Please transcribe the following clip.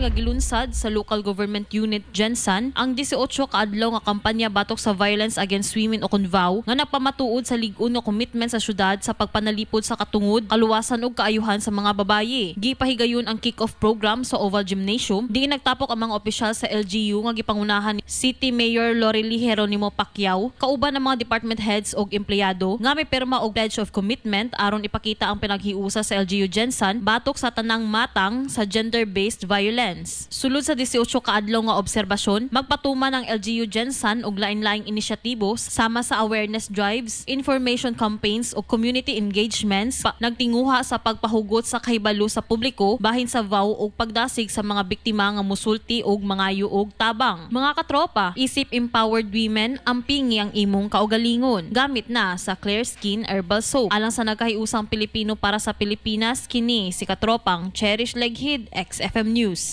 Pormal nga gilunsad sa Local Government Unit GenSan ang 18 ka adlaw nga kampanya batok sa violence against women o VAW nga nagpamatuod sa lig-on nga commitment sa syudad sa pagpanalipod sa katungod, kaluwasan ug kaayuhan sa mga babaye. Gipahigayon ang kick-off program sa Oval Gymnasium diin nagtapok ang mga opisyal sa LGU nga gipangunahan ni City Mayor Lorely Geronimo Pacquiao kauban ang mga department heads ug empleyado nga may pirma og pledge of commitment aron ipakita ang pinaghiusa sa LGU GenSan batok sa tanang matang sa gender-based violence. Sulod sa 18 ka adlaw nga obserbasyon, magpatuman ang LGU GenSan og lain-laing inisyatibo sama sa awareness drives, information campaigns ug community engagements nagtinguha sa pagpahugot sa kahibalo sa publiko bahin sa VAW ug pagdasig sa mga biktima nga musulti ug mangayo og tabang. Mga katropa, isip empowered women, ampingi ang imong kaugalingon. Gamit na sa Clear Skin Herbal Soap. Alang sa nagkahiusang Pilipino para sa Pilipinas, kini si katropang Cherish Leghid, XFM News.